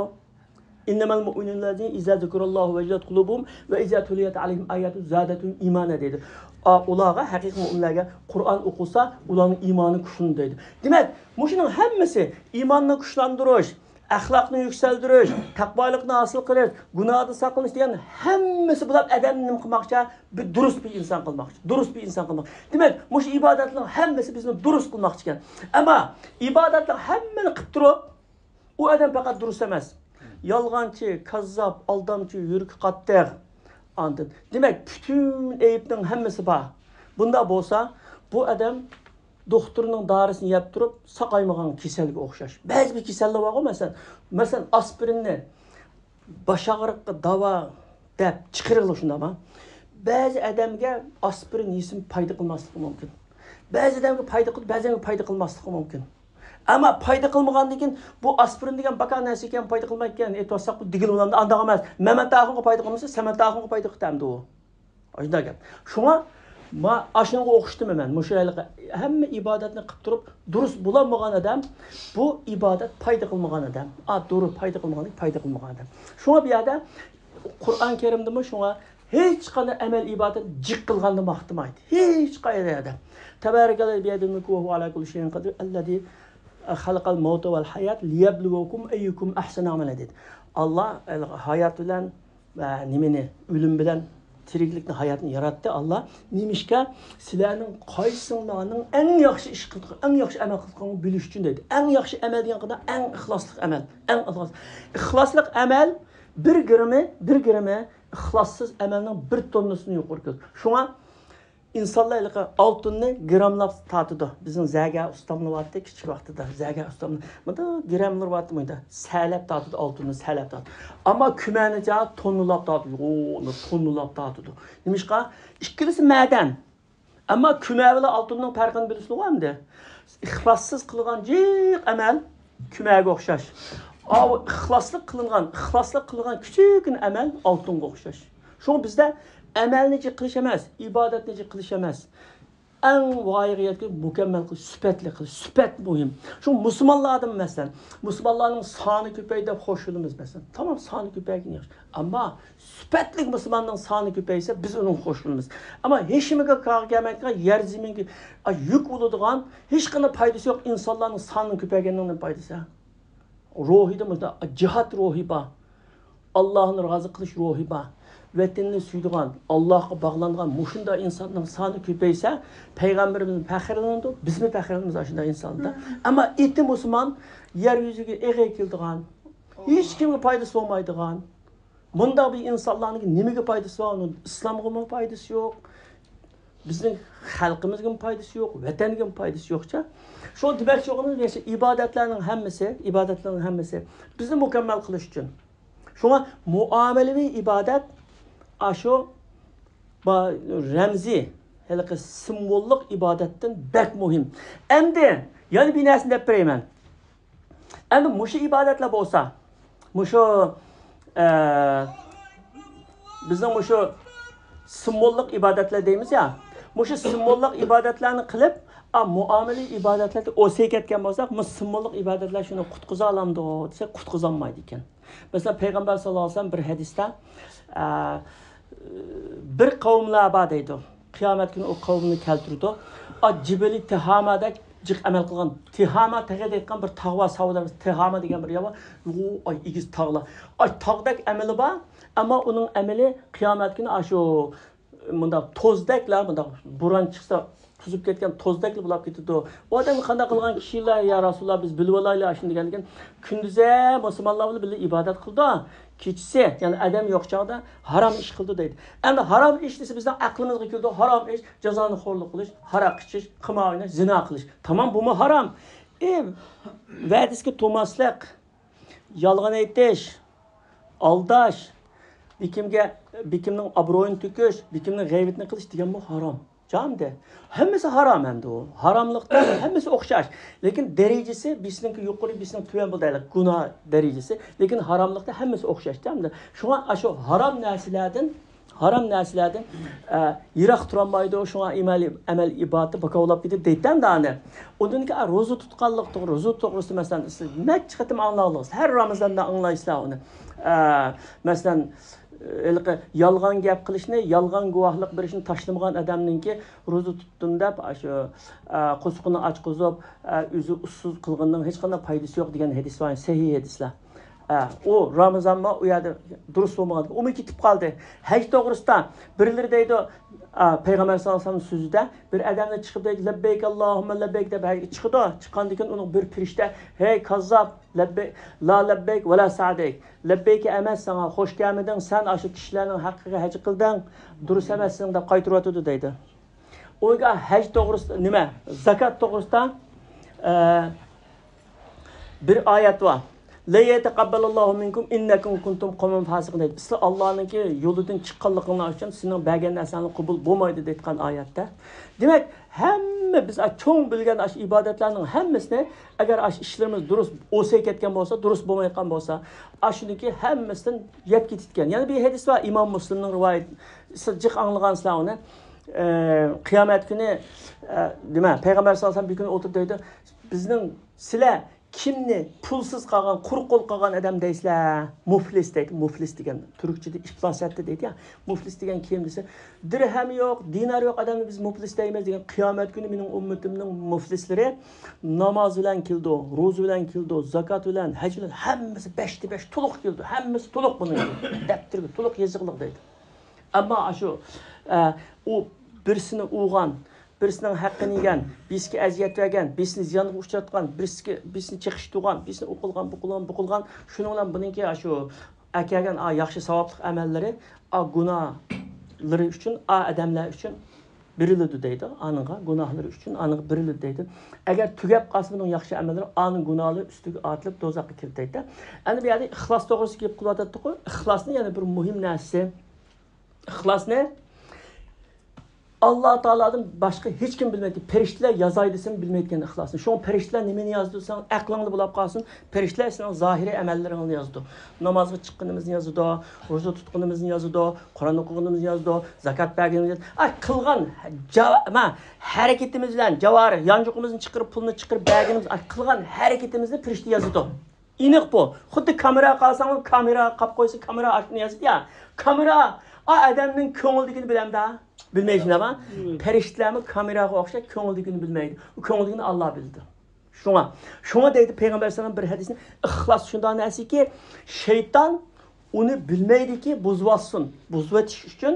«إنما المؤمنون الذين إذا ذكر الله وجلت قلوبهم وإذا تليت عليهم آياته زادتهم إيمانا» دەيدۇ. ئا، ئۇلارغا، ھەقىقىي مۆمىنلەرگە قۇرئان ئوقۇلسا، ئۇلارنىڭ ئىمانى كۈچلىنىدۇ دەيدۇ. دېمەك، مۇشۇنىڭ ھەممىسى، ئىماننى كۈچلەندۈرۈش، ئەخلاقنى يۈكسەلدۈرۈش، تەقۋالىقنى ھاسىل قىلىش، گۇناھدىن ساقلىنىش دېگەن ھەممىسى بۇلار ئادەمنى نېمە قىلماقچى؟ بىر دۇرۇس بىر ئىنسان قىلماقچى. دۇرۇس بىر ئىنسان قىلماق. دېمەك، مۇشۇ ئىبادەتنىڭ ھەممىسى بىزنى دۇرۇس قىلماقچى ئىكەن. ئەمما ئىبادەتنىڭ ھەممىنى قىلىپ تۇرۇپ، ئۇ ئادەم پەقەت دۇرۇس ئەمەس. يالغانچى، كاززاپ، ئالدامچى، يۈرىكى قاتتىق. ئاندىن، دېمەك، پۈتۈن ئەيىبنىڭ ھەممىسى بار. بۇنداق بولسا، بۇ ئادەم دوختۇرنىڭ دارىسىنى يەپ تۇرۇپ، ساقايمىغان كېسەلگە ئوخشاش. بەزى بىر كېسەللەر بارغۇ، مەسىلەن، مەسىلەن، ئاسپىرىننى باش ئاغرىققا داۋا دەپ چىقىرىغىلى شۇنداقما؟ بەزى ئادەمگە ئاسپىرىن يېسىمۇ پايدا قىلماسلىقى مۇمكىن. بەزى ئادەمگە پايدا قىلىدۇ، بەزى ئادەمگە پايدا قىلماسلىقى مۇمكىن. ئەمما پايدا قىلمىغاندىن كېيىن، بۇ ئاسپىرىن دېگەن باكا نەرسە ئىكەن، پايدا قىلمايدىكەن، ئېيتىۋاتساق، بۇ دېگىلى بولامدۇ؟ ئانداق ئەمەس. مەمەت ئاخۇنغا پايدا قىلمىسا، سەمەت ئاخۇنغا پايدا قىلىدۇ ئەمدى ئۇ. ئاشۇنداق گەپ. شۇڭا ما-، ئاشۇنىڭغا ئوخشىتىمەن مەن. مۇشۇ ھېلىقى ھەممە ئىبادەتنى قىلىپ تۇرۇپ، دۇرۇس بولالمىغان ئادەم، بۇ ئىبادەت پايدا قىلمىغان ئادەم. ئا، دۇرۇس پايدا قىلمىغان، پايدا قىلمىغان ئادەم. شۇڭا بۇ يەردە قۇرئان كەرىمدىمۇ شۇڭا ھېچقانداق ئەمەل ئىبادەت جىق قىلغاننى ماختىمايدۇ. ھېچقايسى ئادەم. تەبارەكەللەزى بىيەدىھىل مۇلكۇ ۋەھۇۋە ئەلا كۇللى شەيئىن قەدىر، ئەللەزى خەلەقەل مەۋتە ۋەل ھايات لىيەبلۇۋەكۇم ئەييۇكۇم ئەھسەنۇ ئەمەلا دېدى. ئاللا ھايات بىلەن ۋە نېمىنى، ئۆلۈم بىلەن تىرىكلىكنى، ھاياتنى ياراتتى ئاللا. نېمىشقا؟ سىلەرنىڭ قايسىڭلارنىڭ ئەڭ ياخشى ئىش قىلىدىغان، ئەڭ ياخشى ئەمەل قىلىدىغانلىقىنى بىلىش ئۈچۈن دەيدۇ. ئەڭ ياخشى ئەمەل دېگەن قېرىنداش، ئەڭ ئىخلاسلىق ئەمەل. ئەڭ ئىخلاس. ئىخلاسلىق ئەمەل بىر گرامى، بىر گرامى ئىخلاسسىز ئەمەلنىڭ بىر توننىسىدىن يۇقىرى كېلىدۇ. شۇڭا ئىنسانلار ھېلىقى ئالتۇننى گراملاپ تارتىدۇ. بىزنىڭ زەگەر ئۇستاملار بارتتى، كىچىك ۋاقتىدا زەگەر ئۇستاملار. مۇنداق گراملار بارتتى، مۇنداق سەلەپ تارتىدۇ، ئالتۇننى سەلەپ تارتىدۇ. ئەمما كۈمەنىچە توننىلاپ تارتىدۇ. يوق، ئۇنى توننىلاپ تارتىدۇ. نېمىشقا؟ ئىككىلىسى مەدەن. ئەمما كۈمە بىلەن ئالتۇننىڭ پەرقىنى بىلىسىزغۇ ئەمدى؟ ئىخلاسسىز قىلغان جىق ئەمەل كۈمەگە ئوخشاش. ئاۋۇ ئىخلاسلىق قىلىنغان، ئىخلاسلىق قىلىنغان كىچىككىنە ئەمەل ئالتۇنغا ئوخشاش. شۇڭا بىزدە ئەمەلنى جىق قىلىش ئەمەس، ئىبادەتنى جىق قىلىش ئەمەس. ئەڭ ۋايىغا يەتكۈ مۇكەممەل قىلىش، سۈپەتلىك قىلىش، سۈپەت مۇھىم. شۇ مۇسۇلمانلاردىن مەسىلەن، مۇسۇلمانلارنىڭ سانى كۆپەيدى دەپ خوش بولىمىز مەسىلەن. تامام، سانى كۆپەيگىنى ياخشى. ئەمما سۈپەتلىك مۇسۇلماننىڭ سانى كۆپەيسە، بىز ئۇنىڭغا خوش بولىمىز. ئەمما ھېچنېمىگە كارى كەلمەيدىغان، يەر زېمىنگە، ئا، يۈك بولىدىغان، ھېچقانداق پايدىسى يوق ئىنسانلارنىڭ سانىنىڭ كۆپەيگىنىنىڭ نېمە پايدىسى؟ روھىدا مۇشۇنداق جىھاد روھى بار. ئاللاھنى رازى قىلىش روھى بار. ۋەتىنىنى سۆيىدىغان، ئاللاھقا باغلانغان مۇشۇنداق ئىنساننىڭ سانى كۆپەيسە، پەيغەمبىرىمىز پەخىرلىنىدۇ، بىزمۇ پەخىرلىنىمىز ئاشۇنداق ئىنساندا. ئەمما ئېتى مۇسۇلمان، يەر يۈزىگە ئېغىر كېلىدىغان، ھېچكىمگە پايدىسى بولمايدىغان، مۇنداق بىر ئىنسانلارنىڭ نېمىگە پايدىسى بار؟ ئۇنىڭ ئىسلامغىمۇ پايدىسى يوق، بىزنىڭ خەلقىمىزگىمۇ پايدىسى يوق، ۋەتەنگىمۇ پايدىسى يوقچە. شۇ دېمەكچى بولغىنىم، ئىبادەتلەرنىڭ ھەممىسى، ئىبادەتلەرنىڭ ھەممىسى بىزنى مۇكەممەل قىلىش ئۈچۈن. شۇڭا مۇئامىلىۋى ئىبادەت ئاشۇ با-، رەمزىي، ھېلىقى سىمۋوللۇق ئىبادەتتىن بەك مۇھىم. ئەمدى يەنە بىر نەرسىنى دەپ بېرەيمەن. ئەمدى مۇشۇ ئىبادەتلەر بولسا، مۇشۇ، ئە، بىزنىڭ مۇشۇ سىمۋوللۇق ئىبادەتلەر دەيمىز يا، مۇشۇ سىمۋوللۇق ئىبادەتلەرنى قىلىپ، ئا، مۇئامىلىي ئىبادەتلەردە ئوسال كەتكەن بولساق، مۇشۇ سىمۋوللۇق ئىبادەتلەر شۇنى قۇتقۇزالامدۇ دېسەك، قۇتقۇزالمايدىكەن. مەسىلەن، پەيغەمبەر ساللاللاھۇ ئەلەيھى ۋەسەللەم بىر ھەدىستە، ئە، بىر قەۋملەر بار دەيدۇ. قىيامەت كۈنى ئۇ قەۋمنى كەلتۈرىدۇ. ئا، جىبىلى تىھامەدەك جىق ئەمەل قىلغان. تىھاما تېغى دەيدىغان بىر تاغ بار، ساۋۇدىدا تىھاما دېگەن بىر يەر بار. ئۇ، ئاي، ئېگىز تاغلار. ئاي، تاغدەك ئەمىلى بار، ئەمما ئۇنىڭ ئەمىلى قىيامەت كۈنى ئاشۇ مۇنداق توزدەكلا، مۇنداق بوران چىقسا، قۇزۇپ كەتكەن توزدەكلا بولاپ كېتىدۇ. ئۇ ئادەم قانداق قىلغان كىشىلەر، يا رەسۇلاللا، بىز بىلىۋالايلى ئاشۇنى دېگەندىكىن، كۈندۈزە مۇسۇلمانلار بىلەن بىللە ئىبادەت قىلىدۇ، كېچىسى، يەنى ئادەم يوق چاغدا ھارام ئىش قىلىدۇ دەيدۇ. ئەمدى ھارام ئىش دېسە بىزنىڭ ئەقلىمىزگە كېلىدۇ، ھارام ئىش، جازانىخورلۇق قىلىش، ھاراق ئىچىش، قىمار ئويناش، زىنا قىلىش. تامام، بۇمۇ ھارام. ئى، ۋەدىسىگە تۇرماسلىق، يالغان ئېيتىش، ئالداش، بېكىمگە، بېكىمنىڭ ئابرۇيىنى تۆكۈش، بېكىمنىڭ غەيۋىتىنى قىلىش دېگەنمۇ ھارام. جامدە. ھەممىسى ھارام ئەمدى ئۇ. ھاراملىقتا ھەممىسى ئوخشاش. لېكىن دەرىجىسى بىرسىنىڭكى يۇقىرى، بىرسىنىڭ تۆۋەن بولدى، گۇناھ دەرىجىسى. لېكىن ھاراملىقتا ھەممىسى ئوخشاش ئەمدى. شۇڭا ئاشۇ ھارام نەرسىلەردىن، ھارام نەرسىلەردىن، ئە، يىراق تۇرالمايدۇ. شۇڭا ئەمەل، ئەمەل ئىبادىتى باكاۋلاپ كېتىدۇ دەيتتى ئەمدى ئانى. ئۇندىن كېيىن، ئە، روزا تۇتقانلىق توغرا، روزا توغرىسىدا مەسىلەن، سىز نەچچە قېتىم ئاڭلاۋالىسىز. ھەر رامىزاندا ئاڭلايسىلەر ئۇنى. ئە، مەسىلەن، ھېلىقى يالغان گەپ قىلىشنى، يالغان گۇۋاھلىق بېرىشنى تاشلىمىغان ئادەمنىڭكى روزا تۇتتۇم دەپ، ئاشۇ، ئە، قورسىقىنى ئاچقۇزۇپ، ئە، ئۆزى ئۇسسۇز قىلغىنىنىڭ ھېچقانداق پايدىسى يوق دېگەن ھەدىس بار، سەھىھ ھەدىسلەر. ئە، ئۇ رامىزانمۇ ئۇ يەردە دۇرۇس بولمىغان، ئۇمۇ كېتىپ قالدى. ھەج توغرىسىدا بىرلىرى دەيدۇ، ئە، پەيغەمبەر ساللاللاھۇ ئەلەيھى ۋەسەللەم سۆزىدە بىر ئادەمنى چىقىپ دەيدۇ، لەببەيك ئاللاھۇممە لەببەيك دەپ ھەجگە چىقىدۇ. چىققاندىن كېيىن ئۇنىڭ بىر پىرىشتە، ھەي كاززاب، لەببەي-، لا لەببەيك ۋە لا سەئدەيك. لەببەيكە ئەمەس ساڭا، خوش كەلمىدىڭ، سەن ئاشۇ كىشىلەرنىڭ ھەققىگە ھەج قىلدىڭ، دۇرۇس ئەمەسسىڭ دەپ قايتۇرۇۋاتىدۇ دەيدۇ. ئۇنىڭغا ھەج توغرىسىدا، نېمە، زاكات توغرىسىدا، ئە، بىر ئايەت بار. لەن يەتەقەببەلەللاھۇ مىنكۇم ئىننەكۇم كۇنتۇم قەۋمەن فاسىقىن دەيدۇ. سىلەر ئاللانىڭكى يولىدىن چىققانلىقىڭلار ئۈچۈن سىلەرنىڭ بەرگەن نەرسەڭلار قوبۇل بولمايدۇ دەيدىغان ئايەتتە. دېمەك، ھەممە بىز چوڭ بىلگەن ئاشۇ ئىبادەتلەرنىڭ ھەممىسىنى، ئەگەر ئاشۇ ئىشلىرىمىز دۇرۇس ئوسال كەتكەن بولسا، دۇرۇس بولمايۋاتقان بولسا، ئاشۇنىڭكى ھەممىسىدىن يەپ كېتىدىكەن. يەنە بىر ھەدىس بار، ئىمام مۇسلىمنىڭ رىۋايىتى، سىز جىق ئاڭلىغانسىلەر ئۇنى. ئە، قىيامەت كۈنى، ئە، نېمە، پەيغەمبەر ساللاللاھۇ ئەلەيھى ۋەسەللەم بىر كۈنى ئولتۇرۇپ دەيدۇ، بىزنىڭ، سىلەر كىمنى پۇلسىز قالغان، قۇرۇق قول قالغان ئادەم دەيسىلەر؟ مۇفلىس دەيدۇ. مۇفلىس دېگەن تۈركچىدە ئىپلاسەتتى دەيدۇ يا. مۇفلىس دېگەن كىم دېسە، دىرھەم يوق، دىنار يوق ئادەمنى بىز مۇفلىس دەيمىز دېگەن. قىيامەت كۈنى مېنىڭ ئۈممىتىمنىڭ مۇفلىسلىرى ناماز بىلەن كېلىدۇ، روزا بىلەن كېلىدۇ، زاكات بىلەن، ھەج بىلەن، ھەممىسى بەشتە بەش تولۇق كېلىدۇ. ھەممىسى تولۇق بۇنىڭ. دەپتىرىگە تولۇق يېزىقلىق دەيدۇ. ئەمما ئاشۇ، ئە، ئۇ بىرسىنى ئۇرغان، بىرسىنىڭ ھەققىنى يېگەن، بىرسىگە ئەزىيەت بەرگەن، بىرسىنى زىيانغا ئۇچراتقان، بىرسىگە، بىرسىنى چېقىشتۇرغان، بىرسىنى ئۇ قىلغان، بۇ قىلغان، بۇ قىلغان، شۇنىڭ بىلەن بۇنىڭكى ئاشۇ ئەكەلگەن ئا ياخشى ساۋابلىق ئەمەللىرى ئا گۇناھلىرى ئۈچۈن، ئا ئادەملەر ئۈچۈن بېرىلىدۇ دەيدۇ. ئانىڭغا گۇناھلىرى ئۈچۈن ئانىڭغا بېرىلىدۇ دەيدۇ. ئەگەر تۈگەپ قالسا بۇنىڭ ياخشى ئەمەللىرى، ئانىڭ گۇناھلىرى ئۈستىگە ئارتىلىپ دوزاخقا كىرىدۇ دەيدۇ. ئەمدى بۇ يەردە ئىخلاس توغرىسىدا گەپ قىلىۋاتاتتۇققۇ، ئىخلاسنى يەنە بىر مۇھىم نەرسىسى. ئىخلاسنى ئاللا تائالادىن باشقا ھېچ كىم بىلمەيدۇ. پەرىشتىلەر يازاي دېسىمۇ بىلمەيدىكەن ئىخلاسنى. شۇڭا پەرىشتىلەر نېمىنى يازىدۇ دېسەڭ، ئەقلىڭدە بولاپ قالسۇن. پەرىشتىلەر سېنىڭ زاھىرىي ئەمەللىرىڭنى يازىدۇ. نامازغا چىققىنىمىزنى يازىدۇ، روزا تۇتقىنىمىزنى يازىدۇ، قۇرئان ئوقۇغىنىمىزنى يازىدۇ، زاكات بەرگىنىمىزنى يازىدۇ. ئاي، قىلغان جا-، ما، ھەرىكىتىمىز بىلەن جاۋارىھ يانچۇقىمىزنى چىقىرىپ، پۇلنى چىقىرىپ بەرگىنىمىز، ئاي، قىلغان ھەرىكىتىمىزنى پەرىشتە يازىدۇ. ئېنىق بۇ. خۇددى كامېراغا قالساڭ، كامېراغا قاپ قويسا، كامېرا ئاشۇنى يازىدۇ يا. كامېرا، ئا، ئادەمنىڭ كۆڭلىدىكىنى بىلەمدا؟ بىلمەيسىلەرما؟ پەرىشتىلەرمۇ كامېراغا ئوخشاش كۆڭلىدىكىنى بىلمەيدۇ. ئۇ كۆڭلىدىكىنى ئاللا بىلىدۇ. شۇڭا، شۇڭا دەيدۇ پەيغەمبەر ئەلەيھىسسالام بىر ھەدىسىنى، ئىخلاس شۇنداق نەرسىكى، شەيتان ئۇنى بىلمەيدىكى، بۇزۇۋاتسۇن. بۇزۇۋېتىش ئۈچۈن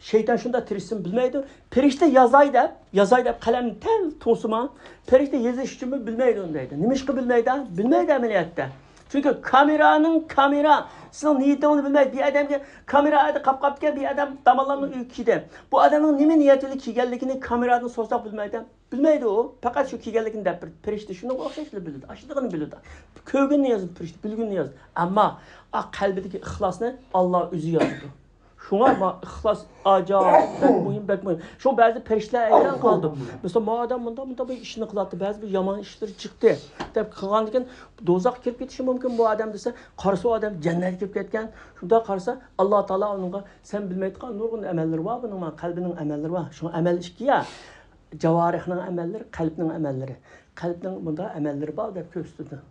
شەيتان شۇنداق تىرىشسىمۇ بىلمەيدۇ. پەرىشتە يازاي دەپ، يازاي دەپ قەلەمنى تەل تۇڭسىما، پەرىشتە يېزىش ئۈچۈنمۇ بىلمەيدۇ ئۇنى دەيدۇ. نېمىشقا بىلمەيدۇ؟ بىلمەيدۇ ئەمەلىيەتتە. چۈنكى كامېرانىڭ كامېرا، سېنىڭ نىيىتىڭنى بىلمەيدۇ. بىر ئادەمگە كامېرا ئەدە قاپ قاپتىكەن، بىر ئادەم داماللارنىڭ ئۆيىگە كىردى. بۇ ئادەمنىڭ نېمە نىيەت بىلەن كىرگەنلىكىنى كامېرادىن سورىساق بىلمەيدۇ. بىلمەيدۇ ئۇ. پەقەت شۇ كىرگەنلىكىنى دەپ بىر پەرىشتە شۇنىڭغا ئوخشاشلا بىلىدۇ. ئاشۇندىغىنى بىلىدۇ. كۆرگىنىنى يازىدۇ پەرىشتە، بىلگىنىنى يازىدۇ. ئەمما ئا قەلبىدىكى ئىخلاسنى ئاللا ئۆزى يازىدۇ. شۇڭا ما ئىخلاس ئاجايىپ بەك مۇھىم، بەك مۇھىم. شۇڭا بەزى پەرىشتىلەر ھەيران قالىدۇ. مىسال، ما ئادەم مۇنداق، مۇنداق بىر ئىشنى قىلاتتى، بەزى بىر يامان ئىشلىرى چىقتى دەپ قىلغاندىكىن، دوزاخقا كىرىپ كېتىشى مۇمكىن بۇ ئادەم دېسە، قارىسا ئۇ ئادەم جەننەتكە كىرىپ كەتكەن. شۇنداق قارىسا، ئاللا تائالا ئۇنىڭغا، سەن بىلمەيدىغان نۇرغۇن ئەمەللىرى بار بۇنىڭ، قەلبىنىڭ ئەمەللىرى بار. شۇڭا ئەمەل ئىككى يا، جاۋارىھنىڭ ئەمەللىرى، قەلبنىڭ ئەمەللىرى. قەلبنىڭ مۇنداق ئەمەللىرى بار دەپ كۆرسىتىدۇ.